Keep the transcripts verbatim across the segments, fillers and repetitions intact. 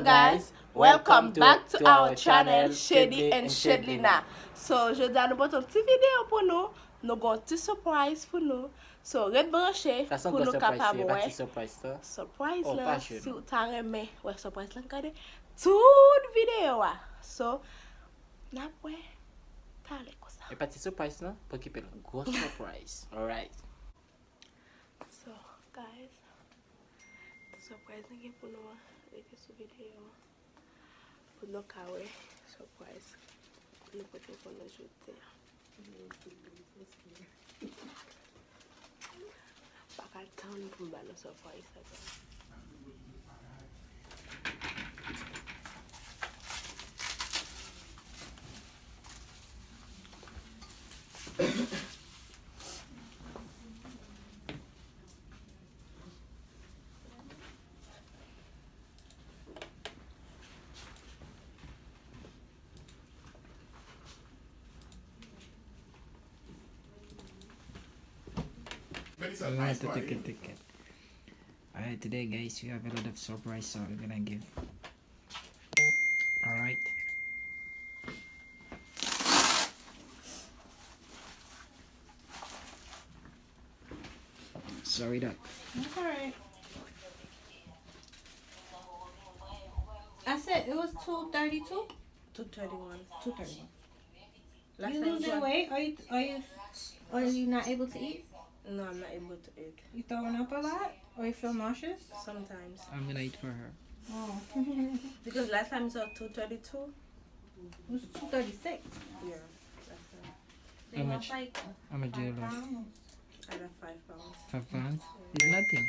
Guys, welcome back to our channel, Shady and Shadlina. So, jodi a nou pote yon ti videyo pou nou. Nou gon ti surprise pou nou. So, ret branche pou nou kapab wè surprise lan. Si w ta renmen wè surprise lan, gade tout videyo a. So, n ap wè talè konsa. E pa ti surprise non, pa okipe l. Gwo surprise. Alright. So, guys, ti surprise nou gen pou nou an, rete sou videyo an pou nou ka wè surprise nou pote pou nou jodi a. Pa ka tann pou m ba nou surprise sa, guys. Alright, today, guys, we have a lot of surprise, so we're gonna give. Alright. Sorry, Doc. It's alright. I said it was two thirty-two? Two thirty-one. Two thirty-one. You losing weight? Are you, are you, are you not able to eat? No, I'm not able to eat. You throwing up a lot? Or you feel nauseous? Sometimes. I'm gonna eat for her. Oh. Because last time you saw two thirty-two. It was two thirty-six. Yeah, last time. How much? How much did you lose? I lost five pounds. Five pounds? It's nothing.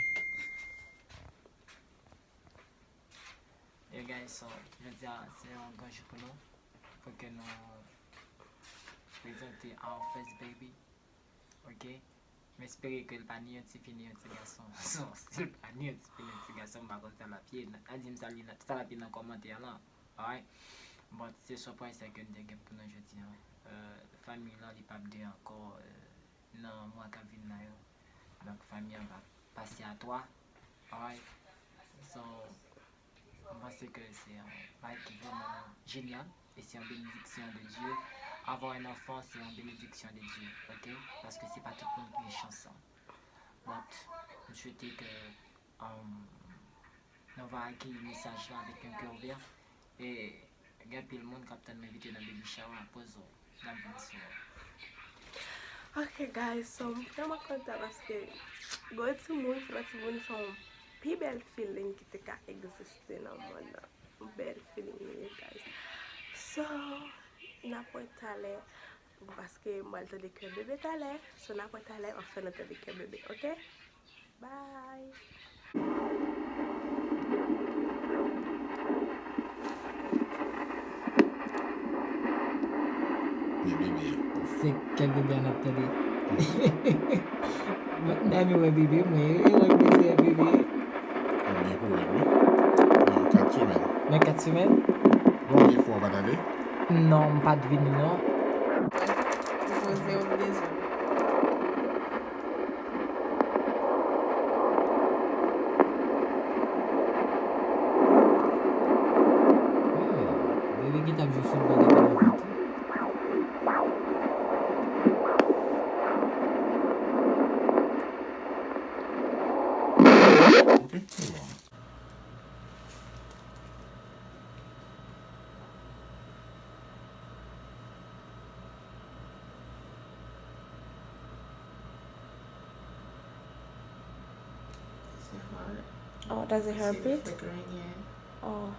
Yo, guys, so, jodi a se yon gran jou pou nou, pou ke nou prezante our first baby. Ok. M espere ke l pa ni yon tifi ni yon ti gason. So, si l pa ni yon tifi ni yon ti gason, m pa konn sa l ap ye. N a di m sa li nan, sa l ap ye nan kòmantè lan. Alright. But se surprise sa ke n te gen pou nou jodi a. Euh, fanmi lan, li p ap de ankò, euh, nan mwa k ap vin la yo. Donk, fanmi an va pase a twa. Alright. So, mwen panse ke se yon bagay ki vrèman jenyal e se yon benediksyon de Dye. Avoir un enfant, se yon benediksyon de Dye, ok? Paske se pa tout moun ki gen chans sa. But, m swete ke, um, nou va akeyi mesaj la avèk yon kè ouvè. E gen anpil moun k ap tann m envite nan baby shower, poze w. N ap vin sou ou. Ok, guys, so, m vrèman kontan paske gon timoun, fè timoun se yon pi bèl feeling ki te ka egziste nan mond nan. Yon bèl feeling li ye, guys. So, n ap wè talè, paske m pral tande kè bebe talè. So, n ap wè talè, anfen nou tande kè bebe, ok? Bye. Ye bebe. Se kè bebe a n ap tande. Mwen, dami wè bebe, mwen, e wè bebe, bebe. Li gen pwoblèm, wi. Nan kat semèn. Nan kat semèn? Bon, de fwa w pa t ale? Non, m pa t vini, non. Li poze w bezwen. Oh, bebe ki t ap jwe foutbòl depi lontan tou. Ok, se bon. Is it hard? Oh, does it hurt a bit? Is it flickering? Yeah. Oh.